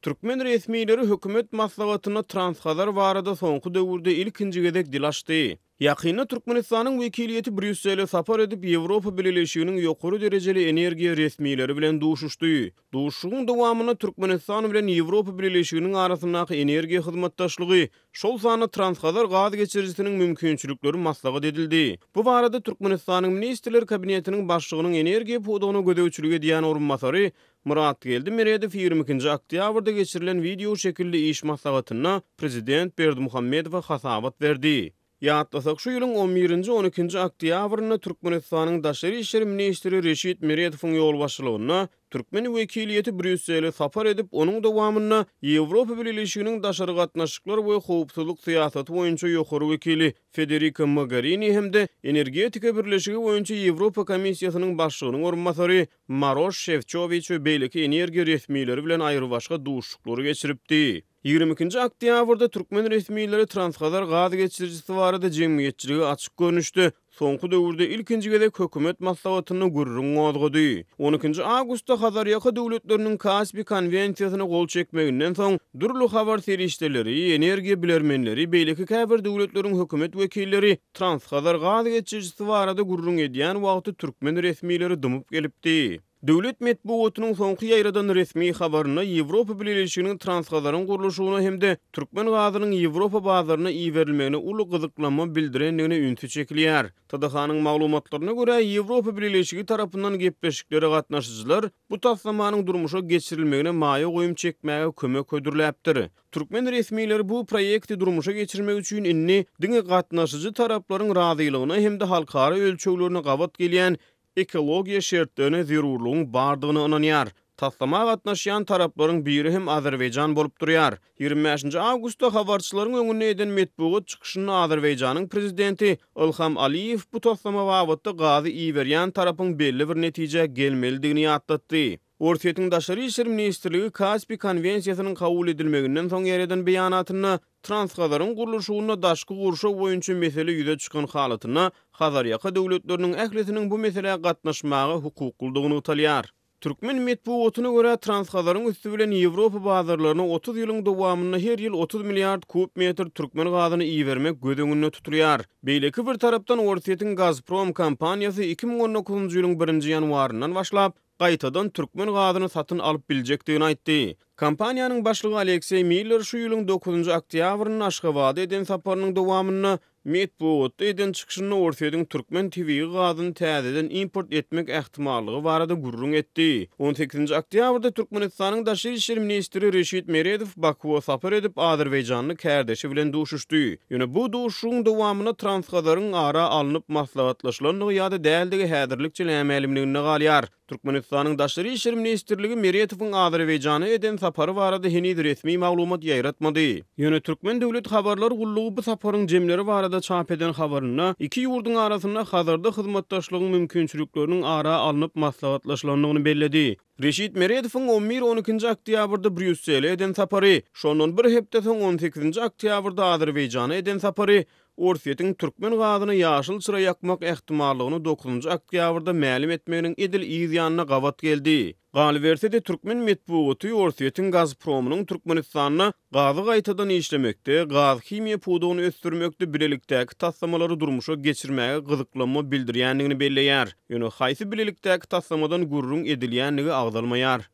Türkmen resmileri hökümet maslahatynda Transhazar barada soňky döwürde ilkinji gezek dil açdy. Ýakynda Türkmenistanyň wekiliýeti Brýussele sapar edip, Ýewropa Bileleşiginiň ýokary derejeli energiýa resmileri bilen duşuşdy. Duşuşygyň dowamynda Türkmenistan bilen Ýewropa Bileleşiginiň arasyndaky energiýa hyzmatdaşlygy, şol sanda Transhazar gaz geçirijisiniň mümkinçilikleri maslahat edildi. Bu barada Türkmenistanyň Ministrler Kabinetiniň Başlygynyň energiýa pudagyna gözegçilik edýän orunbasary Myratgeldi Meredow 22-nji oktýabrda geçirilen wideo şekilli iş maslahatynda prezident Berdimuhamedowa hasabat berdi. Ýatlasak, şu ýylyň on birinji, on ikinji oktýabrynda Türkmenistanyň daşary işler ministri Reşit Meredowyň ýolbaşçylygynda türkmen wekiliýeti Brýussele sapar edip, onuň dowamynda Ýewropa Bileleşiginiň daşary gatnaşyklar we howpsuzlyk syýasaty boýunça ýokary wekili Federika Mogerini hem-de Energetika birleşigi boýunça Ýewropa Komissiýasynyň başlygynyň orunbasary Maroş Şefçowiç we beýleki energiýa resmileri bilen aýrybaşga duşuşyklary geçiripdi. 22-nji oktýabrda türkmen resmileri Transhazar gaz geçirijisi barada jemgyýetçilige açyk görnüşde soňky döwürde ilkinji gezek hökümet maslahatynda gürrüň gozgady. On ikinji awgustda Hazarýaka döwletleriniň Kaspi konwensiýasyna gol çekmeginden soň, dürli habar serişdeleri, energiýa bilermenleri, beýleki käbir döwletleriň hökümet wekilleri Transhazar gaz geçirijisi barada gürrüň edýän wagty türkmen resmileri dymyp gelipdi. Döwlet metbugatynyň soňky ýaýradan resmi habarynda Ýewropa Bileleşiginiň Transhazaryň gurluşygyna hem-de türkmen gazynyň Ýewropa bazaryna iberilmegine uly gyzyklanma bildirendigine ünsi çekilýär. TDH-nyň maglumatlaryna görä, Ýewropa Bileleşigi tarapyndan gepleşiklere gatnaşyjylar bu taslamanyň durmuşa geçirilmegine maýa goýum çekmäge kömek hödürläpdir. Türkmen resmileri bu proýekti durmuşa geçirmek üçin indi diňe gatnaşyjy taraplaryň razylygyna hem-de halkara ölçeglerine gabat gelýän ekologiýa şertlerine zerurlygyň bardygyna ynanýar. Taslama gatnaşýan taraplaryň biri hem Azerbaýjan bolup durýar. 25-nji awgustda habarçylaryň öňünde eden metbugat çykyşynda Azerbaýjanyň prezidenti Ilham Aliýew bu taslama babatda gazy iberýän tarapyň belli bir netijä gelmelidigini ýatlatdy. Orsýetiň Daşary işler ministrligi Kaspi konwensiýasynyň kabul edilmeginden soň ýaýradan beýanatynda Transhazaryň gurluşygynda daşky gurşaw boýunça mesele ýüze çykan halatynda Hazarýaka döwletleriniň ählisiniň bu meselä gatnaşmaga hukuklydygy nygtalýar. Türkmen metbugatyna görä, Transhazaryň üsti bilen Ýewropa bazarlaryna 30 ýylyň dowamynda her ýyl 30 milliard kub metr türkmen gazyny ibermek göz öňünde tutulýar. Beýleki bir tarapdan, Orsýetiň Gazprom kompaniýasy 2019-njy ýylyň birinji ýanwaryndan başlap, gaýtadan türkmen gazyny satyn alyp biljekdigini aýtdy. Kompaniýanyň başlygy Alekseý Miller şu ýylyň dokuzynjy oktýabrynda Aşgabada eden saparynyň dowamynda metbugatda eden çykyşynda Orsýetiň türkmen tebigy gazyny täzeden import etmek ähtimallygy barada gürrüň etdi. On sekizinji oktýabrda Türkmenistanyň daşary işler ministri Reşit Meredow Bakuwa sapar edip, azerbaýjanly kärdeşi bilen duşuşdy. Ýöne bu duşuşygyň dowamynda Transhazaryň ara alnyp maslahatlaşylandygy ýa-da däldigi häzirlikçe nämälimliginde galýar. Türkmenistanyň Daşary işler ministrligi Meretowyň Azerbaýjana eden sapary barada heniz resmi maglumat ýaýratmady. Ýöne Türkmen döwlet habarlar gullugy bu saparyň jemleri barada çap eden habarynda iki ýurduň arasynda Hazarda hyzmatdaşlygyň mümkinçilikleriniň ara alnyp maslahatlaşylandygyny belledi. Reşit Meredowyň on bir, on ikinji oktýabrda Brýussele eden sapary, şondan bir hepde soň on sekizinji oktýabrda Azerbaýjana eden sapary Orsýetiň türkmen gazyna ýaşyl çyra ýakmak ähtimallygyny dokuzynjy oktýabrda mälim etmeginiň edil yz ýanyna gabat geldi. Galyberse-de, türkmen metbugaty Orsýetiň Gazpromynyň Türkmenistanda gazy gaýtadan işlemekde, gaz-himiýa pudagyny ösdürmekde bilelikdäki taslamalary durmuşa geçirmäge gyzyklanma bildirýändigini belleýär. Ýöne haýsy bilelikdäki taslamadan gürrüň edilýändigi agzalmaýar.